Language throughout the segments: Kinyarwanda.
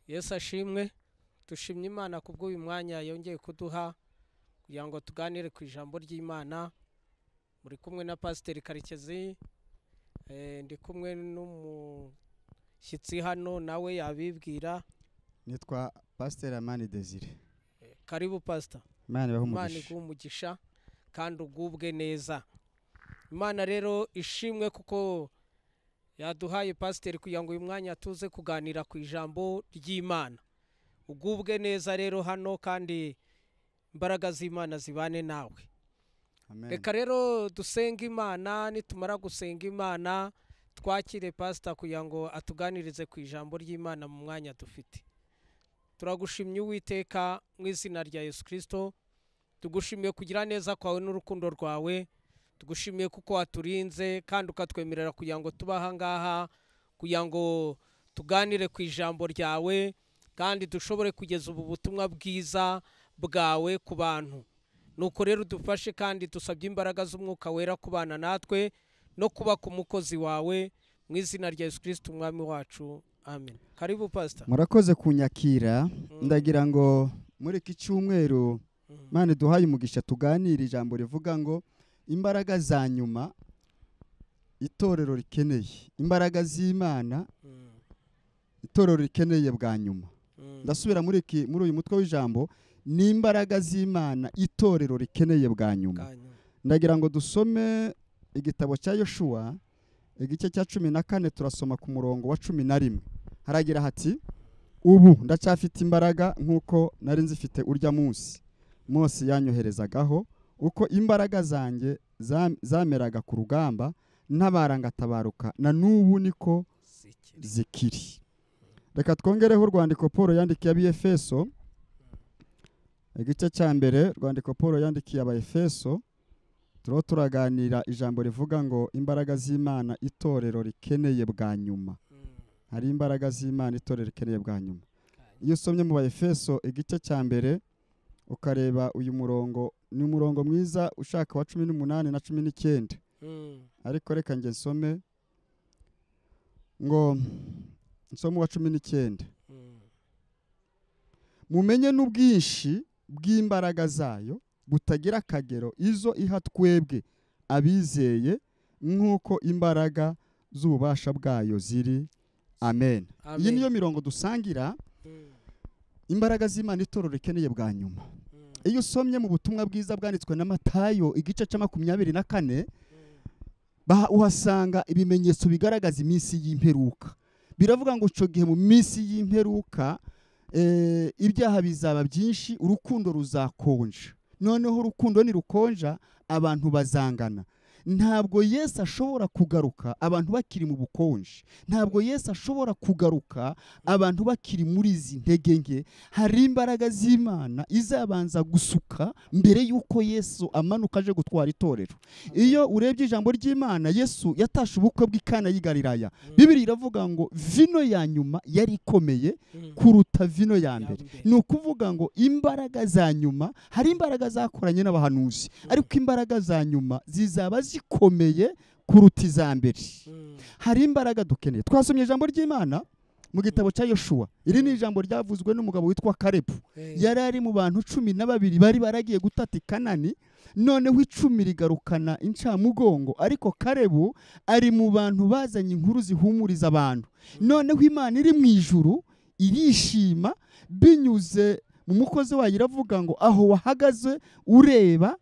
Yesu ashimwe. Dushimye Imana kubw'uyu mwanya yongeye kuduha kugira ngo tuganire ku ijambo ry'Imana. Muri kumwe na Pasiteri Karekezi, ndi kumwe n'umushyitsi hano nawe yabibwira. Nitwa Pasiteri Amani Desire. Karibu Pastor. Imana ibahe Imana umugisha. iguhe umugisha kandi ugubwe neza. Imana rero ishimwe kuko yaduhaye pasiteri kugira ngo uyu mwanya tuze kuganira ku ijambo ry'Imana. Ugubwe neza rero hano kandi imbaraga z'Imana zibane nawe. Amen. Reka rero dusenge Imana, nitumara gusenga Imana twakire pastor kugira ngo atuganirize ku ijambo ry'Imana mu mwanya dufite. Turagushimye Uwiteka mu izina rya Yesu Kristo, tugushimiye kugira neza kwawe n'urukundo rwawe, tugushimiye kuko waturinze kandi ukatwemerera kugira ngo tuba aha ngaha kugira ngo tuganire ku ijambo ryawe kandi dushobore kugeza ubu butumwa bwiza bwawe ku bantu. Nuko rero dufashe kandi dusabye imbaraga z'Umwuka Wera kubana natwe no kuba ku mukozi wawe mu izina rya Yesu Kristo Umwami wacu. Amen. Karibu Pastor. Murakoze kunyakira. Ndagira ngo muri iki cyumweru Imana iduhaye umugisha tuganire ijambo rivuga ngo imbaraga za nyuma itorero rikeneye, imbaraga z'Imana itorero rikeneye bwa nyuma. Ndasubira muri uyu mutwe w'ijambo, ni imbaraga z'Imana itorero rikeneye bwa nyuma. Ndagira ngo dusome igitabo cya Yoshua igice cya 14, turasoma ku murongo wa 11. Haragira hati: ubu ndacyafite imbaraga nkuko nari nzifite urya munsi Mose yanyoherezagaho, uko imbaraga zanjye zameraga ku rugamba ntabara ngatabaruka, na n'ubu niko zikiri. Reka twongereho urwandiko Paul yandikiye ab'Efeso, igice cya mbere, urwandiko Paul yandikiye ab'Efeso, turiho turaganira ijambo rivuga ngo imbaraga z'Imana itorero rikeneye bwa nyuma. Hari imbaraga z'Imana itorero rikeneye bwa nyuma. Iyo usomye mu Baefeso igice cya mbere ukareba uyu murongo, ni umurongo mwiza ushaka wa 18 na 19. Ariko reka nge nsome ngo nsome wa 19. Mumenye n'ubwinshi bw'imbaraga zayo butagira akagero izo iha twebwe abizeye, nk'uko imbaraga z'ububasha bwayo ziri. Amen. Iyi niyo mirongo dusangira imbaraga z'Imana itorero rikeneye bwa nyuma. Iyo usomye mu butumwa bwiza bwanditswe na Matayo igice cya 24, uhasanga ibimenyetso bigaragaza iminsi y'imperuka. Biravuga ngo ico gihe mu minsi y'imperuka ibyaha bizaba byinshi, urukundo ruzakonja. Noneho urukundo nirukonja abantu bazangana. Ntabwo Yesu ashobora kugaruka abantu bakiri mu bukonje. Ntabwo Yesu ashobora kugaruka abantu bakiri muri izi ntege nke. Hari imbaraga z'Imana izabanza gusuka mbere yuko Yesu amanuka aje gutwara itorero. Iyo urebye ijambo ry'Imana, Yesu yatashe ubukwe bw'i Kana y'i Galilaya. Bibiliya iravuga ngo vino ya nyuma yari ikomeye kuruta vino ya mbere. Ni ukuvuga ngo imbaraga za nyuma, hari imbaraga zakoranye n'abahanuzi, ariko imbaraga za nyuma zizaba zikomeye kuruta iza mbere. Hari imbaraga dukeneye. Twasomye ijambo ry'Imana mu gitabo cya Yoshua. Iri ni ijambo ryavuzwe n'umugabo witwa Kalebu. Yari ari mu bantu 12 bari baragiye gutata Kanani, noneho 10 rigarukana incamugongo, ariko Kalebu ari mu bantu bazanye inkuru zihumuriza abantu. Noneho Imana iri mu ijuru irishima binyuze mu mukozi wayo, iravuga ngo aho wahagaze ureba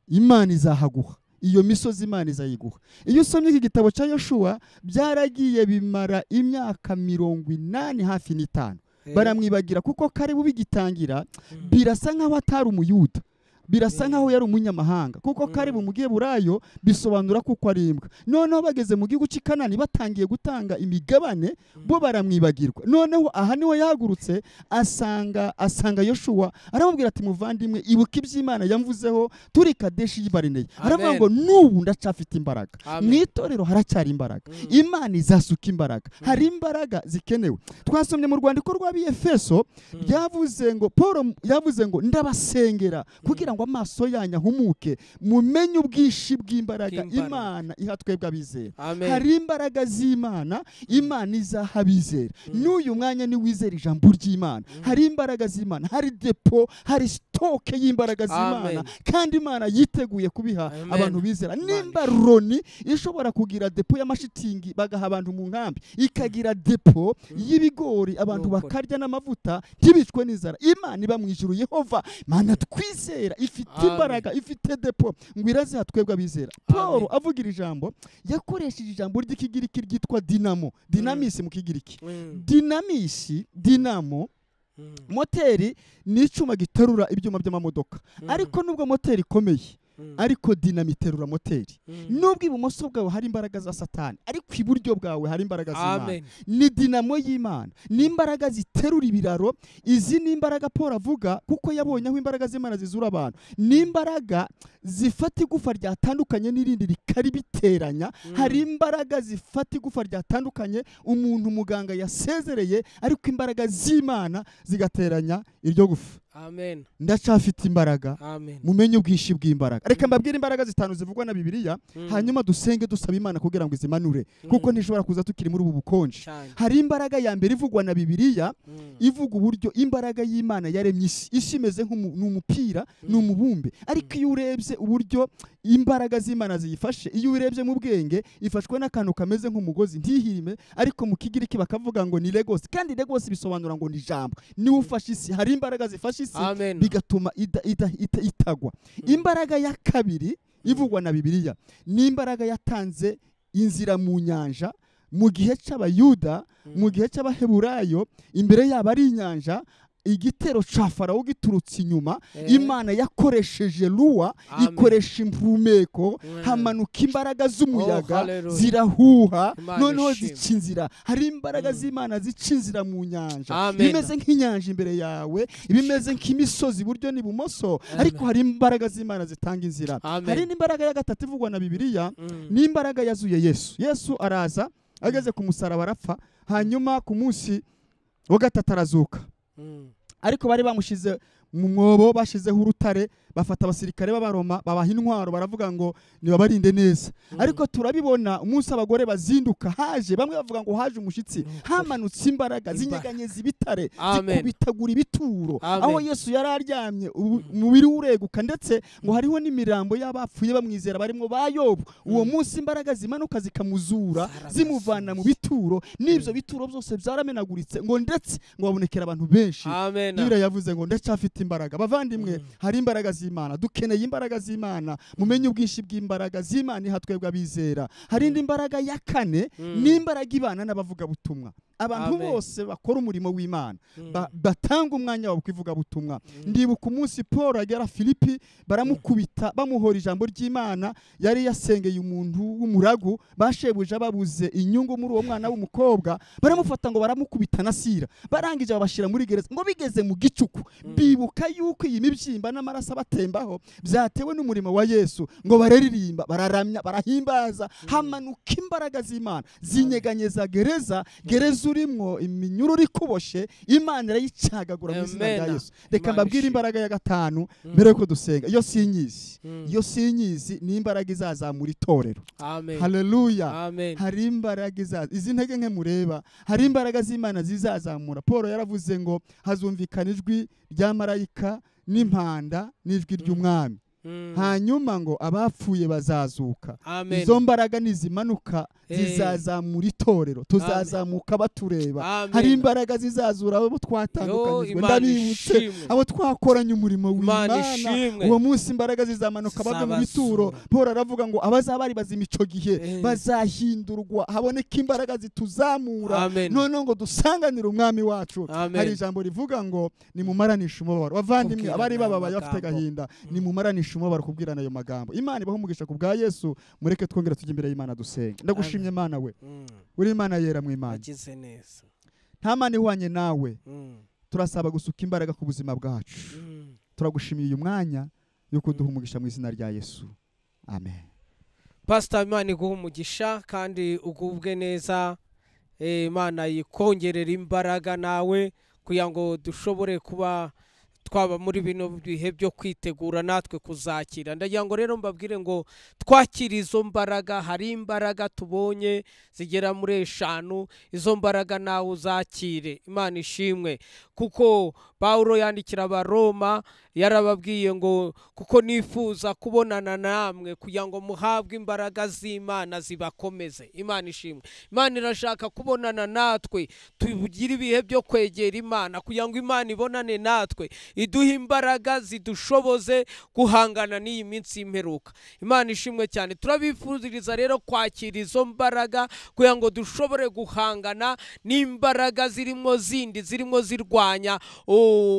Imana izahaguha, iyo misozi Imana izayiguha. Iyo usomye iki gitabo cya Yoshua, byaragiye bimara imyaka 85 hafi 5. Baramwibagira kuko Kalebu bigitangira birasa nkaho atari umuyuda, birasa nkaho yari umunyamahanga, kuko Kalebu mu Giheburayo bisobanura kuko ari imbwa. Noneho bageze mu gihugu cy'i Kanani batangiye gutanga imigabane, bo baramwibagirwa. Noneho aha niwe yahagurutse asanga Yoshua, aramubwira ati muvandimwe, ibuka iby'Imana yamvuzeho turi Kadeshi y'i Barineye. Aravuga ngo n'ubu ndacyafite imbaraga. Mu itorero haracyari imbaraga. Imana izasuka imbaraga. Hari imbaraga zikenewe. Twasomye mu rwandiko rw'Abefeso byavuze ngo Paul yavuze ngo ndabasengera kugira ngo amaso yanyu ahumuke, mumenye ubwinshi bw'imbaraga Imana iha twebwe abizera. Hari imbaraga z'Imana, Imana izaha abizera. N'uyu mwanya ni wizera ijambo ry'Imana. Hari imbaraga z'Imana, hari depo, hari stoke y'imbaraga z'Imana, kandi Imana yiteguye kubiha abantu bizera. Nimba Loni ishobora kugira depo y'amashitingi bagaha abantu mu nkambi, ikagira depo y'ibigori abantu bakarya n'amavuta ntibicwe n'inzara, Imana iba mu ijuru, Yehova Mana twizera ifite imbaraga, ifite depo ngo iraziha twebwe abizera. Paul avugira ijambo, yakoresheje ijambo ry'ikigiriki ryitwa dinamo, dinamis mu kigiriki. Dinamis, dinamo, moteri ni icyuma giterura ibyuma by'amamodoka, ariko nubwo moteri ikomeye, ariko dinamo iterura moteri. Nubwo ibumoso bwawe hari imbaraga za Satani, ariko iburyo bwawe hari imbaraga z'Imana. Ni dinamo y'Imana, ni imbaraga ziterura ibiraro. Izi ni imbaraga Paul avuga kuko yabonye aho imbaraga z'Imana zizura abantu. Ni imbaraga zifata igufa ryatandukanye n'irindi rikaribiteranya. Hari imbaraga zifata igufa ryatandukanye umuntu muganga yasezereye, ariko imbaraga z'Imana zigateranya iryo gufa. Amen. Ndacyafite imbaraga. Mumenye ubwinshi bw'imbaraga. Reka mbabwire imbaraga zitanu zivugwa na Bibiliya, hanyuma dusenge dusaba Imana kugira ngo izimanure, kuko ntishobora kuza tukiri muri ubu bukonje. Hari imbaraga ya mbere ivugwa na Bibiliya, ivuga uburyo imbaraga y'Imana yaremye isi. Isi imeze nk'umupira, ni umubumbe, ariko iyo urebye uburyo imbaraga z'Imana ziyifashe, iyo urebye mu bwenge ifashwe n'akantu kameze nk'umugozi ntihirime, ariko mu kigiriki bakavuga ngo ni legos, kandi legos bisobanura ngo ni ijambo. Niwe ufashe isi, hari imbaraga zifashe isi bigatuma itagwa. Imbaraga ya kabiri ivugwa na Bibiliya ni imbaraga yatanze inzira mu nyanja mu gihe cy'Abayuda, mu gihe cy'Abaheburayo, imbere yabo ari inyanja, igitero ca Farawo giturutse inyuma. Imana yakoresheje ruwa, ikoresha impumeko, hamanuka imbaraga z'umuyaga zirahuha, noneho zica inzira. Hari imbaraga z'Imana zica inzira mu nyanja, bimeze nk'inyanja imbere yawe, bimeze nk'imisozi iburyo n'ibumoso, ariko hari imbaraga z'Imana zitanga inzira. Hari n'imbaraga ya gatatu ivugwa na Bibiliya, ni imbaraga yazuye Yesu. Yesu araza ageze ku musaraba arapfa, hanyuma ku munsi wa gatatu arazuka. Ariko bari bamushize mu mwobo, bashizeho urutare, bafata abasirikare b'Abaroma babaha intwaro, baravuga ngo nibabarinde neza. Ariko turabibona umunsi abagore bazinduka, haje bamwe bavuga ngo haje umushitsi, hamanutse imbaraga zinyeganyeza ibitare, zikubitagura ibituro aho Yesu yari aryamye, umubiri ureguka, ndetse ngo hariho n'imirambo y'abapfuye bamwizera barimo ba Yobu. Uwo munsi imbaraga zimanuka zikamuzura, zimuvana mu bituro, n'ibyo bituro byose byaramenaguritse, ngo ndetse ngo babonekera abantu benshi. Bibiliya yavuze ngo ndacyafite imbaraga. Bavandimwe, hari imbaraga z'Imana, dukeneye imbaraga z'Imana. Mumenye ubwinshi bw'imbaraga z'Imana iha twebwe abizera. Hari indi mbaraga ya kane, ni imbaraga ibana n'abavuga butumwa. Abantu bose bakora umurimo w'Imana batanga umwanya wabo kwivuga butumwa. Ndibuka umunsi Paul agera Filipi, baramukubita bamuhora ijambo ry'Imana. Yari yasengeye umuntu w'umuragu, bashebuja babuze inyungu muri uwo mwana w'umukobwa, baramufata ngo baramukubita na Sira, barangije babashira muri gereza. Ngo bigeze mu gicuku bibuka yuko iyi mibyimba n'amaraso abatembaho byatewe n'umurimo wa Yesu, ngo bararirimba, bararamya, barahimbaza. Hamanuka imbaraga z'Imana zinyeganyeza gereza, gereza urimwo iminyururu ikuboshe, Imana irayicagagura mu izina rya Yesu. Reka mbabwire imbaraga ya gatanu mbere yuko dusenga. Iyo sinyizi, iyo sinyizi ni imbaraga izazamura itorero. Haleluya. Hari imbaraga izaza, izi ntege nke mureba, hari imbaraga z'Imana zizazamura. Paul yaravuze ngo hazumvikana ijwi rya marayika n'impanda n'ijwi ry'umwami, hanyuma ngo abapfuye bazazuka. Izo mbaraga nizimanuka zizazamura itorero, tuzazamuka batureba. Hari imbaraga zizazura abo twatandukanyijwe, ndabibutse abo twakoranye umurimo w'Imana. Uwo munsi imbaraga zizamanuka bave mu bituro. Paul aravuga ngo abazaba bari bazima ico gihe bazahindurwa, haboneka imbaraga zituzamura, noneho ngo dusanganire umwami wacu. Hari ijambo rivuga ngo nimumaranishe umubabaro. Bavandimwe, abari bababaye bafite agahinda, nimumaranishe umubabaro kubwirana ayo magambo. Imana ibaho umugisha ku bwa Yesu. Mureke twongera tujye imbere y'Imana dusenge. Ndagushimye Mana we, uri Imana yera mu Imana, nta Mana ihwanye nawe. Turasaba gusuka imbaraga ku buzima bwacu. Turagushimiye uyu mwanya yuko duha umugisha mu izina rya Yesu. Amen. Pastor, Imana iguhe umugisha kandi ugubwe neza. Imana yikongerera imbaraga nawe kugira ngo dushobore kuba Twaba muri bino bihe byo kwitegura natwe kuzakira. Ndagira ngo rero mbabwire ngo twakire izo mbaraga. Hari imbaraga tubonye zigera muri 5, izo mbaraga nawe uzakire. Imana ishimwe, kuko Pawulo yandikira Abaroma yarababwiye ngo kuko nifuza kubonana namwe kugira ngo muhabwe imbaraga z'Imana zibakomeze. Imana ishimwe. Imana irashaka kubonana natwe, tugire ibihe byo kwegera Imana kugira ngo Imana ibonane natwe, iduhe imbaraga zidushoboze guhangana n'iyi minsi y'imperuka. Imana ishimwe cyane. Turabifuziriza rero kwakira izo mbaraga kugira ngo dushobore guhangana n'imbaraga zirimo zindi zirimo zirwanya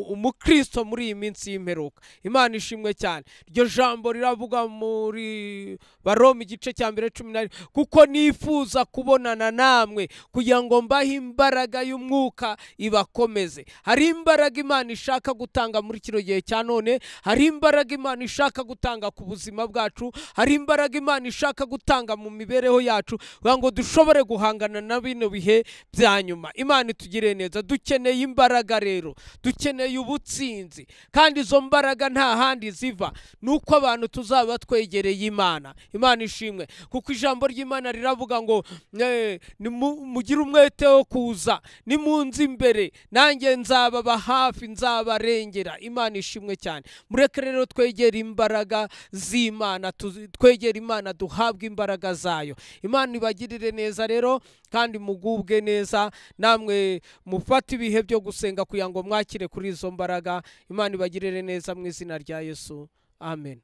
umukristo muri iyi minsi y'imperuka. Imana ishimwe cyane. Iryo jambo riravuga muri Baroma igice cya mbere 11, kuko nifuza kubonana namwe kugira ngo mbahe imbaraga y'umwuka ibakomeze. Hari imbaraga Imana ishaka gutanga muri kino gihe cya none, hari imbaraga Imana ishaka gutanga ku buzima bwacu, hari imbaraga Imana ishaka gutanga mu mibereho yacu kugira ngo dushobore guhangana na bino bihe bya nyuma. Imana itugire neza. Dukeneye imbaraga rero, dukeneye ubutsinzi, kandi izo mbaraga nta handi ziva nuko abantu tuzaba twegereye Imana. Imana ishimwe, kuko ijambo ry'Imana riravuga ngo mugire umwete wo kuza, nimunze imbere nanjye nzababa hafi, nzabarengera. Imana ishimwe cyane. Mureke rero twegere imbaraga z'Imana, twegere Imana, duhabwe imbaraga zayo. Imana ibagirire neza rero, kandi mugubwe neza, namwe mufate ibihe byo gusenga kugira ngo mwakire kuri izo mbaraga. Imana ibagirire neza mu izina rya Yesu. Amen.